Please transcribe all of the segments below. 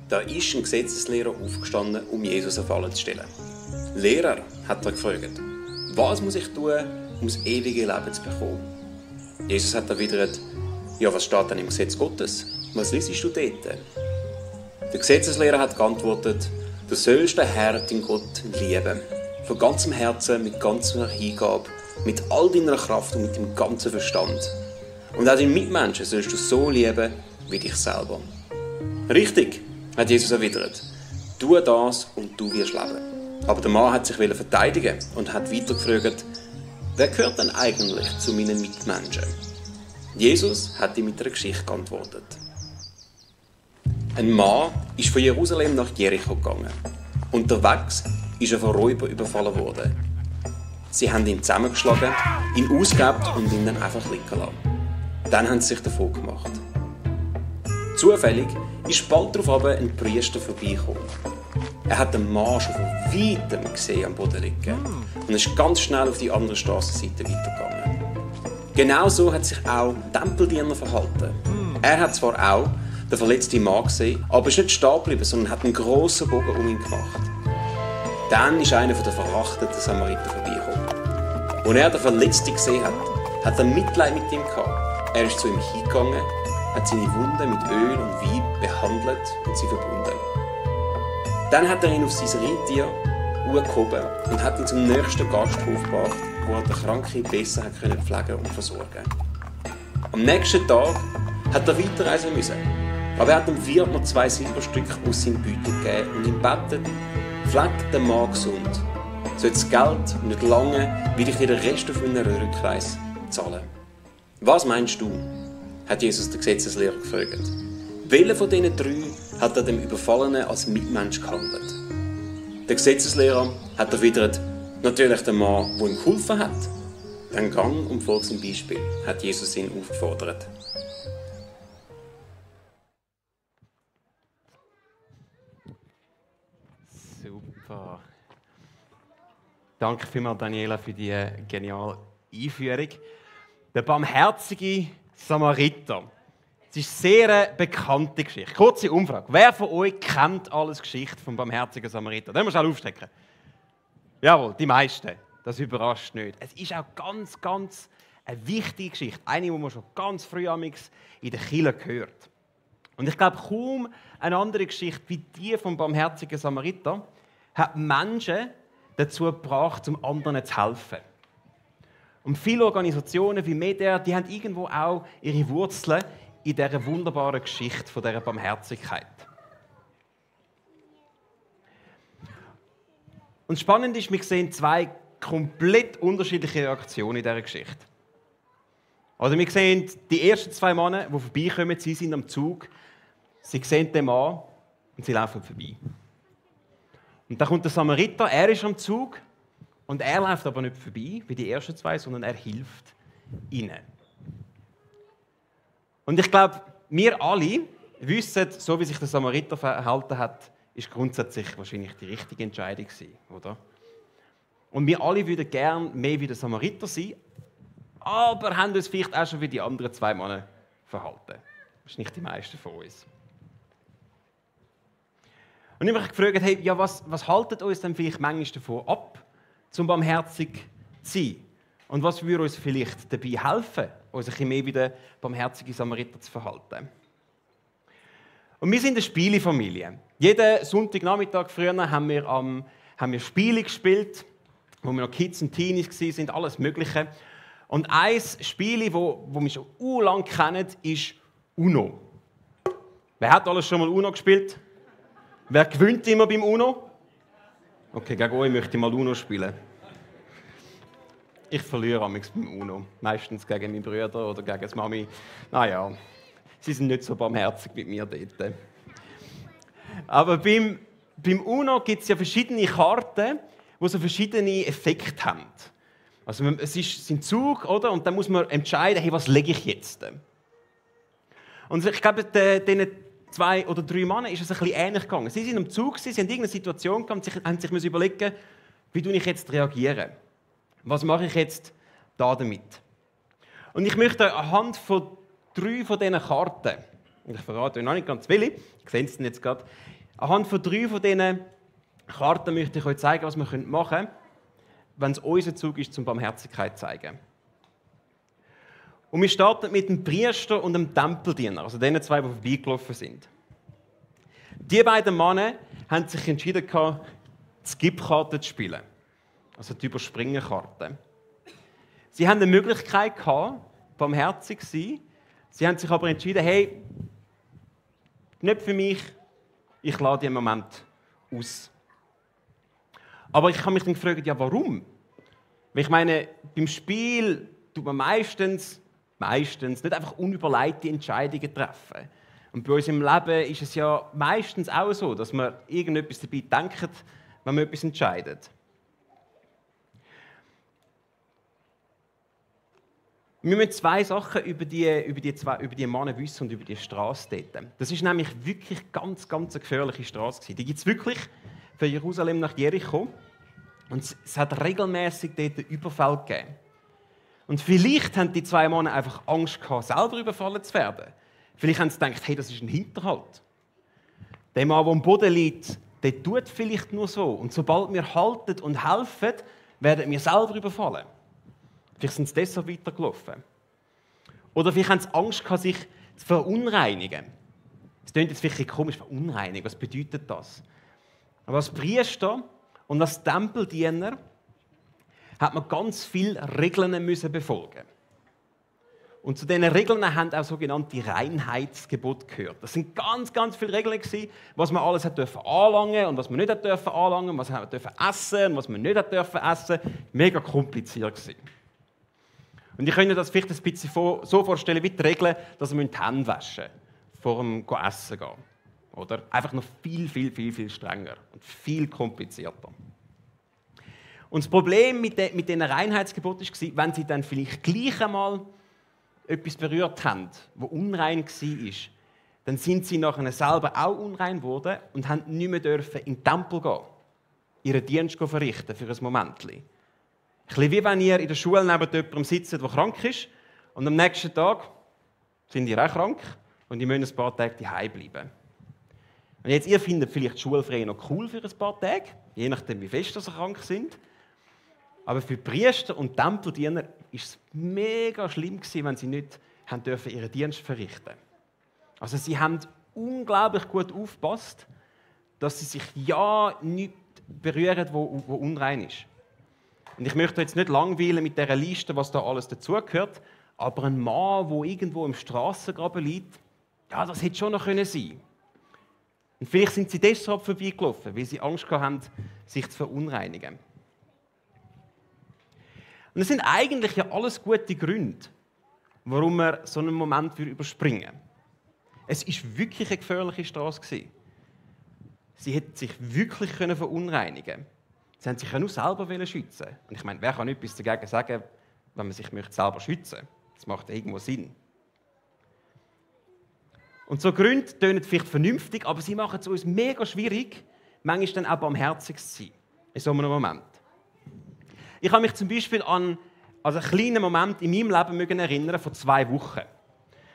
Da ist ein Gesetzeslehrer aufgestanden, um Jesus eine Falle zu stellen. Lehrer, hat er gefragt, was muss ich tun, um das ewige Leben zu bekommen? Jesus hat erwidert, ja, was steht denn im Gesetz Gottes? Was liest du dort? Der Gesetzeslehrer hat geantwortet, du sollst den Herrn, deinen Gott, lieben. Von ganzem Herzen, mit ganzer Hingabe, mit all deiner Kraft und mit dem ganzen Verstand. Und auch deinen Mitmenschen sollst du so lieben wie dich selber. Richtig, hat Jesus erwidert. Tu das und du wirst leben. Aber der Mann hat sich verteidigen und hat weiter gefragt, wer gehört denn eigentlich zu meinen Mitmenschen? Jesus hat ihm mit einer Geschichte geantwortet. Ein Mann ist von Jerusalem nach Jericho gegangen. Unterwegs ist er von Räubern überfallen worden. Sie haben ihn zusammengeschlagen, ihn ausgehabt und ihn dann einfach liegen lassen. Dann haben sie sich davon gemacht. Zufällig ist bald darauf ein Priester vorbeigekommen. Er hat den Mann schon von weitem gesehen am Boden liegen und ist ganz schnell auf die andere Strassenseite weitergegangen. Genauso hat sich auch der Tempeldiener verhalten. Er hat zwar auch den verletzten Mann gesehen, aber ist nicht stehen geblieben, sondern hat einen grossen Bogen um ihn gemacht. Dann ist einer der verachteten Samariter vorbeigekommen. Als er den Verletzten gesehen hat, hat er Mitleid mit ihm gehabt. Er ist zu ihm hingegangen, hat seine Wunden mit Öl und Wein behandelt und sie verbunden. Dann hat er ihn auf sein Reittier gehoben und hat ihn zum nächsten Gasthof gebracht, wo er den Kranken besser pflegen und versorgen konnte. Am nächsten Tag hat er weiterreisen müssen. Aber er hat dem Wirt noch 2 Silberstücke aus seinem Beutel gegeben und ihm gebeten, pfleg den Mann gesund. So das Geld nicht lange, will ich dir den Rest auf meinen Röhrenkreis zahlen. Was meinst du? Hat Jesus den Gesetzeslehrer gefragt. Welcher von diesen 3 hat er dem Überfallenen als Mitmensch gehandelt? Der Gesetzeslehrer hat erwidert, natürlich der Mann, der ihm geholfen hat. Dann gang und folg seinem Beispiel, hat Jesus ihn aufgefordert. Super. Danke vielmals, Daniela, für die geniale Einführung. Der barmherzige Samariter. Es ist eine sehr bekannte Geschichte. Kurze Umfrage. Wer von euch kennt alles Geschichte vom barmherzigen Samariter? Den müssen wir schnell aufstecken. Jawohl, die meisten. Das überrascht nicht. Es ist auch ganz eine wichtige Geschichte. Eine, die man schon ganz früh in der Kirche gehört. Und ich glaube, kaum eine andere Geschichte wie die vom barmherzigen Samariter hat Menschen dazu gebracht, um anderen zu helfen. Und viele Organisationen wie MEDER, die haben irgendwo auch ihre Wurzeln in dieser wunderbaren Geschichte von dieser Barmherzigkeit. Und spannend ist, wir sehen 2 komplett unterschiedliche Reaktionen in dieser Geschichte. Also wir sehen die ersten 2 Männer, die vorbeikommen, sie sind am Zug, sie sehen den Mann und sie laufen vorbei. Und dann kommt der Samariter, er ist am Zug und er läuft aber nicht vorbei, wie die ersten 2, sondern er hilft ihnen. Und ich glaube, wir alle wissen, so wie sich der Samariter verhalten hat, ist grundsätzlich wahrscheinlich die richtige Entscheidung gewesen, oder? Und wir alle würden gerne mehr wie der Samariter sein, aber haben uns vielleicht auch schon wie die anderen 2 Männer verhalten. Das ist nicht die meisten von uns. Und ich habe mich gefragt, hey, ja, was haltet uns denn vielleicht manchmal davon ab, zum barmherzig zu sein? Und was würde uns vielleicht dabei helfen, uns ein bisschen mehr wie der barmherzige Samariter zu verhalten? Und wir sind eine Spielefamilie. Jeden Sonntagnachmittag früher haben wir Spiele gespielt, wo wir noch Kids und Teenies waren, alles Mögliche. Und ein Spiel, das wir schon lange kennen, ist Uno. Wer hat alles schon mal Uno gespielt? Wer gewinnt immer beim Uno? Okay, gegen euch möchte ich mal Uno spielen. Ich verliere amigs beim Uno. Meistens gegen meine Brüder oder gegen die Mami. Naja, sie sind nicht so barmherzig mit mir dort. Aber beim Uno gibt es ja verschiedene Karten, die so verschiedene Effekte haben. Also es ist ein Zug, oder? Und dann muss man entscheiden, hey, was lege ich jetzt? Und ich glaube, diesen 2 oder 3 Männern ist es ein bisschen ähnlich gegangen. Sie sind am Zug, sie haben irgendeine Situation gehabt, sie haben sich überlegen, wie tue ich jetzt reagieren? Was mache ich jetzt damit? Und ich möchte anhand von 3 von diesen Karten Und ich verrate euch noch nicht ganz viele, ich sehe es jetzt gerade. Anhand von 3 von diesen Karten möchte ich euch zeigen, was wir machen können, wenn es unser Zug ist, zum Barmherzigkeit zu zeigen. Und wir starten mit dem Priester und dem Tempeldiener, also den 2, die vorbeigelaufen sind. Die beiden Männer haben sich entschieden, die Skip-Karte zu spielen, also die Überspringen-Karte. Sie haben eine Möglichkeit gehabt, barmherzig zu sein. Sie haben sich aber entschieden, hey, nicht für mich, ich lasse die im Moment aus. Aber ich habe mich dann gefragt, ja, warum? Weil ich meine, beim Spiel tut man meistens nicht einfach unüberlegte Entscheidungen treffen. Und bei uns im Leben ist es ja meistens auch so, dass man irgendetwas dabei denkt, wenn man etwas entscheidet. Wir müssen 2 Sachen über die Männer wissen und über die Straße dort. Das ist nämlich wirklich ganz eine gefährliche Straße. Die gibt es wirklich von Jerusalem nach Jericho. Und es hat regelmäßig dort Überfälle gegeben. Und vielleicht haben die 2 Männer einfach Angst gehabt, selber überfallen zu werden. Vielleicht haben sie gedacht, hey, das ist ein Hinterhalt. Der Mann, der am Boden liegt, der tut vielleicht nur so. Und sobald wir halten und helfen, werden wir selber überfallen. Vielleicht sind sie deshalb weitergelaufen. Oder vielleicht haben sie Angst gehabt, sich zu verunreinigen. Das klingt jetzt vielleicht komisch, verunreinigen. Was bedeutet das? Aber als Priester und als Tempeldiener hat man ganz viele Regeln müssen befolgen. Und zu diesen Regeln haben auch sogenannte Reinheitsgebote gehört. Das sind ganz viele Regeln gewesen, was man alles hat dürfen anlangen und was man nicht hat dürfen anlangen, was man dürfen essen und was man nicht hat dürfen essen. Mega kompliziert gewesen. Und ich könnte das vielleicht ein bisschen so vorstellen wie die Regel, dass wir die Hände waschen vor dem Essen gehen. Oder? Einfach noch viel strenger und viel komplizierter. Und das Problem mit diesen Reinheitsgeboten war, wenn sie dann vielleicht gleich einmal etwas berührt haben, das unrein war, dann sind sie nachher selber auch unrein geworden und haben nicht mehr dürfen in den Tempel gehen, ihren Dienst verrichten für ein Moment. Ein bisschen wie wenn ihr in der Schule neben jemandem sitzt, der krank ist, und am nächsten Tag sind ihr auch krank und ihr müsst ein paar Tage zu Hause bleiben. Und jetzt, ihr findet vielleicht die Schulferien noch cool für ein paar Tage, je nachdem, wie fest sie krank sind. Aber für Priester und Tempeldiener war es mega schlimm, wenn sie nicht ihren Dienst verrichten durften. Also sie haben unglaublich gut aufgepasst, dass sie sich ja nicht berühren, wo unrein ist. Und ich möchte jetzt nicht langweilen mit dieser Liste, was da alles dazugehört, aber ein Mann, der irgendwo im Strassengraben liegt, ja, das hätte schon noch sein können. Und vielleicht sind sie deshalb vorbeigelaufen, weil sie Angst hatten, sich zu verunreinigen. Und es sind eigentlich ja alles gute Gründe, warum man so einen Moment überspringen will. Es war wirklich eine gefährliche Straße. Sie hätten sich wirklich verunreinigen können. Sie haben sich ja nur selber schützen. Und ich meine, wer kann etwas dagegen sagen, wenn man sich selber schützen möchte? Das macht irgendwo Sinn. Und so Gründe tönen vielleicht vernünftig, aber sie machen es uns mega schwierig, manchmal dann auch barmherzig zu sein. In so einem Moment. Ich kann mich zum Beispiel an einen kleinen Moment in meinem Leben erinnern, vor 2 Wochen.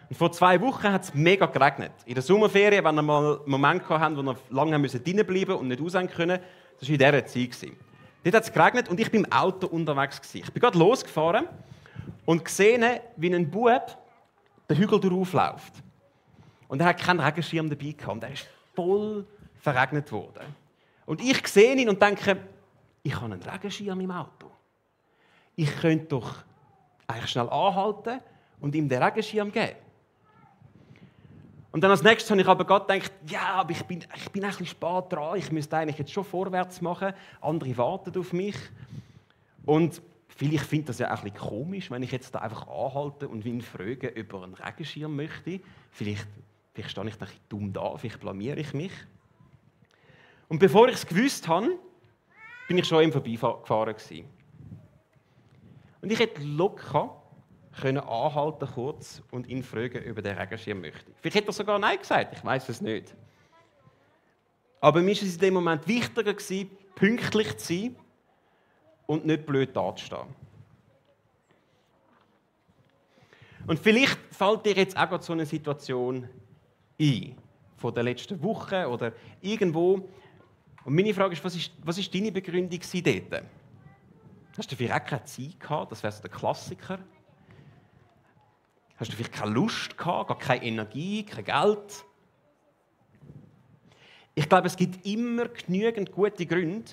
Und vor 2 Wochen hat es mega geregnet. In der Sommerferien, wenn wir mal einen Moment hatten, wo wir lange drinnen bleiben und nicht raus können, das war in dieser Zeit. Dort hat es geregnet und ich war im Auto unterwegs. Ich bin gerade losgefahren und gesehen, wie ein Bub den Hügel durchläuft. Und er hat keinen Regenschirm dabei gehabt. Und er ist voll verregnet worden. Und ich sehe ihn und denke, ich habe einen Regenschirm im Auto. Ich könnte doch eigentlich schnell anhalten und ihm den Regenschirm geben. Und dann als nächstes habe ich aber gerade gedacht, ja, aber ich bin ein bisschen spät dran, ich müsste eigentlich jetzt schon vorwärts machen, andere warten auf mich. Und vielleicht finde ich das ja auch ein bisschen komisch, wenn ich jetzt da einfach anhalte und ihn frage, ob er einen Regenschirm möchte. Vielleicht stehe ich ein bisschen dumm da, vielleicht blamiere ich mich. Und bevor ich es gewusst habe, bin ich schon an ihm vorbeigefahren gewesen. Und ich hätte locker anhalten kurz und ihn fragen, ob er den Regenschirm möchte. Vielleicht hätte er sogar Nein gesagt, ich weiß es nicht. Aber mir war es in dem Moment wichtiger gewesen, pünktlich zu sein und nicht blöd dazustehen. Und vielleicht fällt dir jetzt auch so eine Situation ein von der letzten Woche oder irgendwo. Und meine Frage ist, was ist deine Begründung dort? Hast du vielleicht auch keine Zeit gehabt? Das wäre so der Klassiker. Hast du vielleicht keine Lust gehabt, gar keine Energie, kein Geld? Ich glaube, es gibt immer genügend gute Gründe,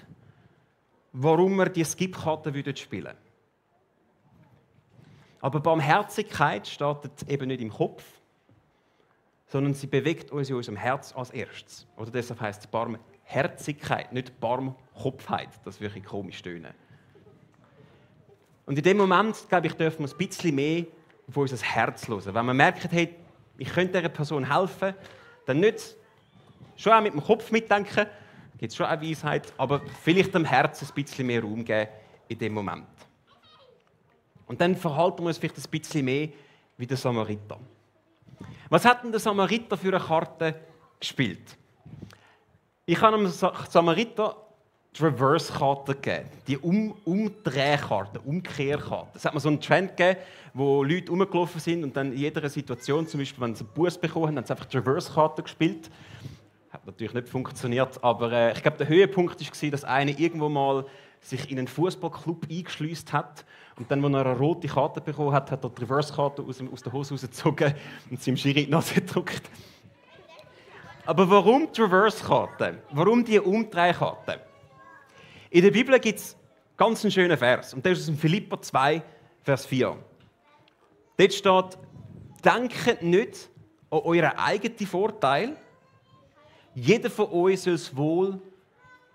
warum wir die Skip-Karte spielen würden. Aber Barmherzigkeit startet eben nicht im Kopf, sondern sie bewegt uns in unserem Herz als erstes. Oder deshalb heisst es Barmherzigkeit, nicht Barmkopfheit. Das würde komisch tönen. Und in dem Moment, glaube ich, dürfen wir ein bisschen mehr auf unser Herz hören. Wenn wir merken, hey, ich könnte dieser Person helfen, dann nicht schon auch mit dem Kopf mitdenken, gibt es schon auch Weisheit, aber vielleicht dem Herz ein bisschen mehr Raum geben in dem Moment. Und dann verhalten wir uns vielleicht ein bisschen mehr wie der Samariter. Was hat denn der Samariter für eine Karte gespielt? Ich habe dem Samariter die Reverse-Karte gegeben, die Umdrehkarte, Umkehrkarte. Es hat mir so einen Trend gegeben, wo Leute rumgelaufen sind und dann in jeder Situation, zum Beispiel wenn sie einen Bus bekommen haben, haben sie einfach die Reverse-Karte gespielt. Hat natürlich nicht funktioniert, aber ich glaube, der Höhepunkt war, dass einer irgendwo mal sich in einen Fußballclub eingeschleust hat und dann, als er eine rote Karte bekommen hat, hat er die Reverse-Karte aus der Hose rausgezogen und sie im Schiri in die Nase gedrückt. Aber warum die Reverse-Karte? Warum die Umdrehkarte? In der Bibel gibt es ganz einen schönen Vers. Und der ist aus dem Philipper 2, Vers 4. Dort steht, denkt nicht an euren eigenen Vorteil. Jeder von euch soll das Wohl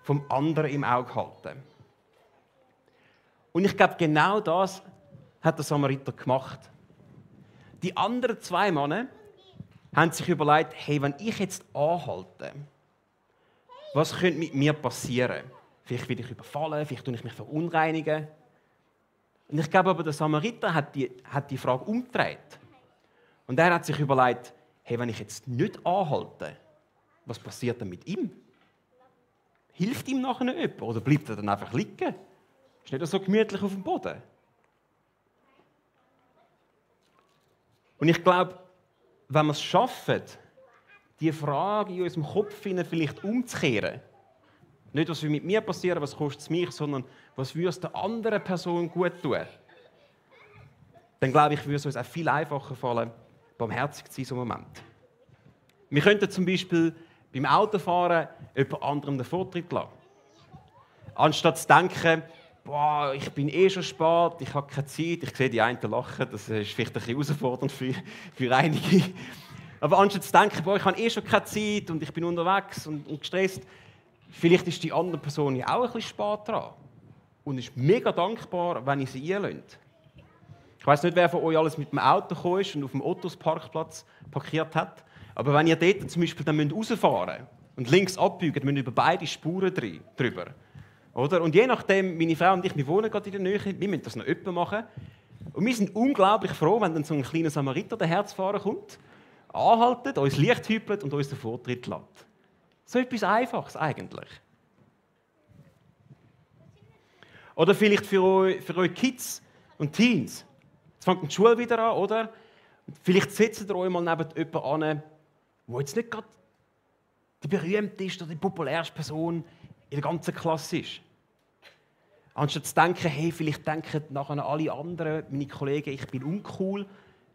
vom anderen im Auge halten. Und ich glaube, genau das hat der Samariter gemacht. Die anderen 2 Männer haben sich überlegt, hey, wenn ich jetzt anhalte, was könnte mit mir passieren? Vielleicht werde ich überfallen, vielleicht tue ich mich verunreinigen. Und ich glaube aber, der Samariter hat die Frage umgedreht. Und er hat sich überlegt, hey, wenn ich jetzt nicht anhalte, was passiert dann mit ihm? Hilft ihm nachher nicht jemand? Oder bleibt er dann einfach liegen? Ist nicht so gemütlich auf dem Boden? Und ich glaube, wenn wir es schaffen, die Frage in unserem Kopf vielleicht umzukehren, nicht, was mit mir passiert, was kostet es mich, sondern was würde es der anderen Person gut tun, dann glaube ich, würde es uns auch viel einfacher fallen, barmherzig zu sein in so einem Moment. Wir könnten zum Beispiel beim Autofahren jemand anderem den Vortritt lassen. Anstatt zu denken, boah, ich bin schon spät, ich habe keine Zeit, ich sehe die einen lachen, das ist vielleicht ein bisschen herausfordernd für einige. Aber anstatt zu denken, boah, ich habe schon keine Zeit und ich bin unterwegs und gestresst, vielleicht ist die andere Person ja auch ein bisschen spät dran und ist mega dankbar, wenn ich sie einlöse. Ich weiss nicht, wer von euch alles mit dem Auto gekommen ist und auf dem Ottos-Parkplatz parkiert hat, aber wenn ihr dort zum Beispiel dann rausfahren müsst und links abbiegen, müsst ihr über beide Spuren drüber. Oder? Und je nachdem, meine Frau und ich, wir wohnen gerade in der Nähe, wir müssen das noch öppe machen. Und wir sind unglaublich froh, wenn dann so ein kleiner Samariter daherzufahren kommt, anhaltet, uns Licht hüpelt und uns den Vortritt lässt. So etwas Einfaches eigentlich. Oder vielleicht für eure Kids und Teens. Jetzt fängt die Schule wieder an, oder? Vielleicht setzt ihr euch mal neben jemanden an, der jetzt nicht gerade die berühmteste oder die populärste Person in der ganzen Klasse ist. Anstatt zu denken, hey, vielleicht denken nachher alle anderen, meine Kollegen, ich bin uncool,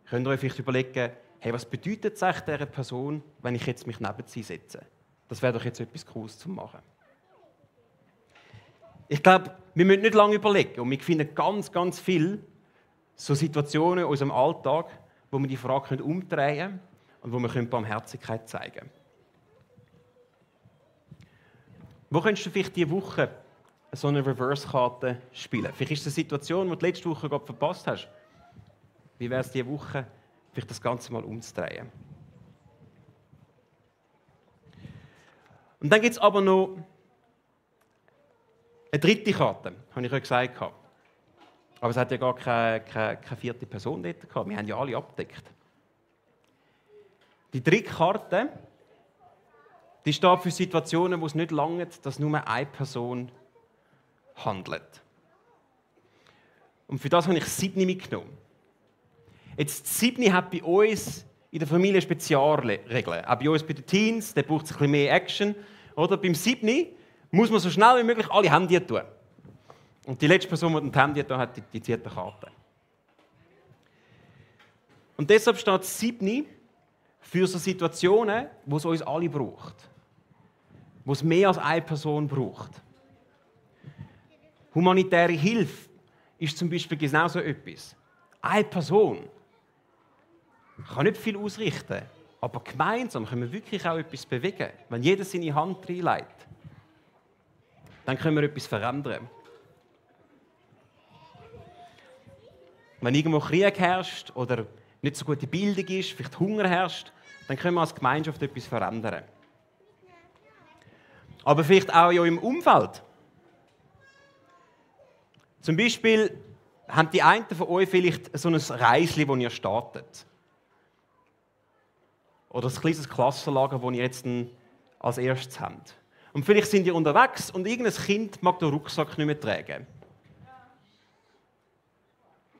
könnt ihr euch vielleicht überlegen, hey, was bedeutet es eigentlich dieser Person, wenn ich jetzt mich neben sie setze? Das wäre doch jetzt etwas Cooles zu machen. Ich glaube, wir müssen nicht lange überlegen und wir finden ganz, ganz viele so Situationen in unserem Alltag, wo wir die Frage umdrehen können und wo wir Barmherzigkeit zeigen können. Wo könntest du vielleicht diese Woche so eine Reverse-Karte spielen? Vielleicht ist es eine Situation, die du letzte Woche gerade verpasst hast. Wie wäre es diese Woche, vielleicht das Ganze mal umzudrehen? Und dann gibt es aber noch eine dritte Karte, habe ich euch gesagt. Aber es hat ja gar keine 4. Person dort gehabt. Wir haben ja alle abgedeckt. Die dritte Karte, die steht für Situationen, wo es nicht langt, dass nur eine Person handelt. Und für das habe ich 7 mitgenommen. Jetzt 7 hat bei uns in der Familie Spezialregeln. Auch bei uns, bei den Teens, da braucht es ein bisschen mehr Action. Oder beim 7. muss man so schnell wie möglich alle Hände tun. Und die letzte Person, die die Hände hat, die zieht die Karte. Und deshalb steht das 7 für so Situationen, wo es uns alle braucht. Wo es mehr als eine Person braucht. Humanitäre Hilfe ist zum Beispiel genau so etwas. Eine Person kann nicht viel ausrichten, aber gemeinsam können wir wirklich auch etwas bewegen. Wenn jeder seine Hand reinlegt, dann können wir etwas verändern. Wenn irgendwo Krieg herrscht oder nicht so gute Bildung ist, vielleicht Hunger herrscht, dann können wir als Gemeinschaft etwas verändern. Aber vielleicht auch in eurem Umfeld. Zum Beispiel haben die einen von euch vielleicht so ein Reisli, das ihr startet. Oder ein kleines Klassenlager, das ihr jetzt als erstes habt. Und vielleicht sind ihr unterwegs und irgendein Kind mag den Rucksack nicht mehr tragen.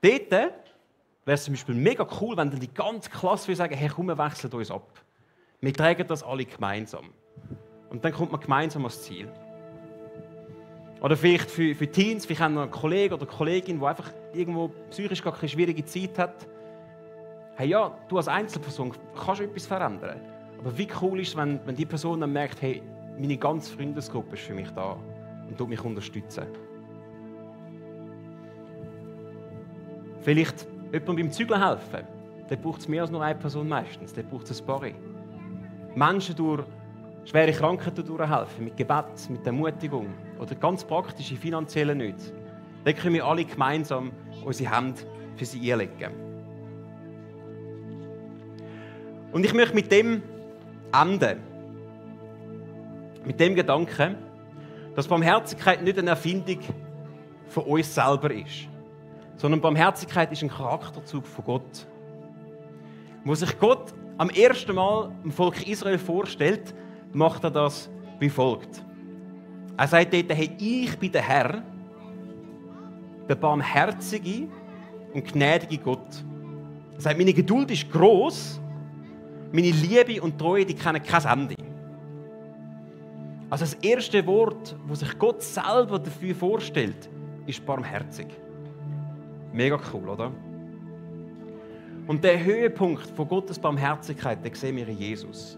Dort wäre es zum Beispiel mega cool, wenn dann die ganze Klasse würde sagen, hey, komm, wir wechseln uns ab. Wir tragen das alle gemeinsam. Und dann kommt man gemeinsam ans Ziel. Oder vielleicht für Teens, vielleicht haben wir einen Kollegen oder eine Kollegin, die einfach irgendwo psychisch gar keine schwierige Zeit hat. Hey, ja, du als Einzelperson kannst etwas verändern. Aber wie cool ist es, wenn die Person dann merkt, hey, meine ganze Freundesgruppe ist für mich da und tut mich unterstützen. Vielleicht jemandem beim Zügeln helfen. Da braucht es mehr als nur eine Person meistens. Da braucht es ein paar. Menschen durch schwere Krankheiten durchhelfen, mit Gebet, mit Ermutigung oder ganz praktische finanzielle Nöte. Da können wir alle gemeinsam unsere Hände für sie einlegen. Und ich möchte mit dem enden. Mit dem Gedanken, dass Barmherzigkeit nicht eine Erfindung von uns selber ist, sondern Barmherzigkeit ist ein Charakterzug von Gott. Wo sich Gott am ersten Mal dem Volk Israel vorstellt, macht er das wie folgt. Er sagt dort, hey, ich bin der Herr, der barmherzige und gnädige Gott. Er sagt, meine Geduld ist gross, meine Liebe und Treue, die kennen kein Ende. Also das erste Wort, das sich Gott selber dafür vorstellt, ist barmherzig. Mega cool, oder? Und der Höhepunkt von Gottes Barmherzigkeit, den sehen wir in Jesus.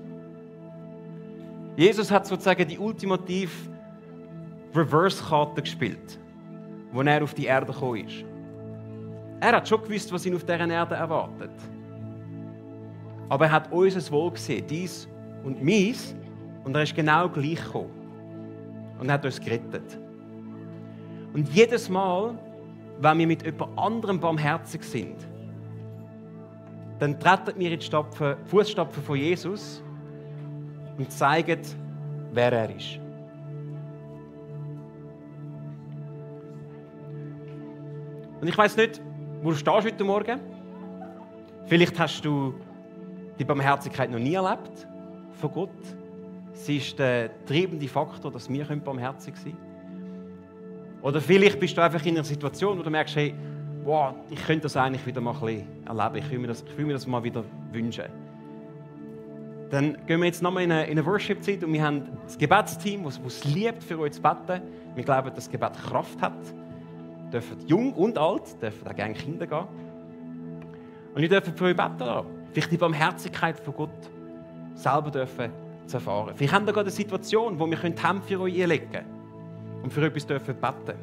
Jesus hat sozusagen die ultimative Reverse-Karte gespielt, als er auf die Erde gekommen ist. Er hat schon gewusst, was ihn auf dieser Erde erwartet. Aber er hat unser Wohl gesehen, dies und meins, und er ist genau gleich gekommen. Und er hat uns gerettet. Und jedes Mal, wenn wir mit jemand anderem barmherzig sind, dann treten wir in die Fußstapfen von Jesus und zeigen, wer er ist. Und ich weiss nicht, wo du stehst heute Morgen. Vielleicht hast du die Barmherzigkeit noch nie erlebt von Gott. Sie ist der treibende Faktor, dass wir barmherzig sein können. Oder vielleicht bist du einfach in einer Situation, wo du merkst, hey, wow, ich könnte das eigentlich wieder mal ein bisschen erleben. Ich will mir das mal wieder wünschen. Dann gehen wir jetzt nochmal in eine Worship-Zeit und wir haben das Gebetsteam, das es liebt, für euch zu beten. Wir glauben, dass das Gebet Kraft hat. Ihr dürft jung und alt, dürft auch gerne Kinder gehen. Und ihr dürft für euch beten. Vielleicht die Barmherzigkeit von Gott selber dürfen zu erfahren. Vielleicht habt ihr gerade eine Situation, wo wir die Hände für euch einlegen können und für etwas dürfen beten.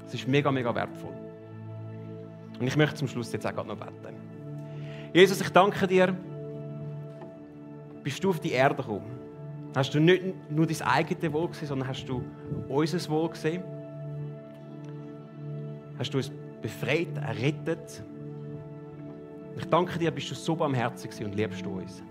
Das ist mega, mega wertvoll. Und ich möchte zum Schluss jetzt auch gerade noch beten. Jesus, ich danke dir, bist du auf die Erde gekommen. Hast du nicht nur dein eigenes Wohl gesehen, sondern hast du unser Wohl gesehen. Hast du uns befreit, errettet. Ich danke dir, bist du so barmherzig und liebst du uns.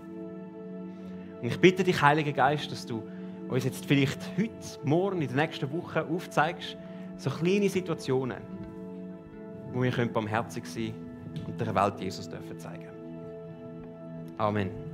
Und ich bitte dich, Heiliger Geist, dass du uns jetzt vielleicht heute, morgen, in der nächsten Woche aufzeigst, so kleine Situationen, wo wir barmherzig sein können und der Welt Jesus zeigen dürfen. Amen.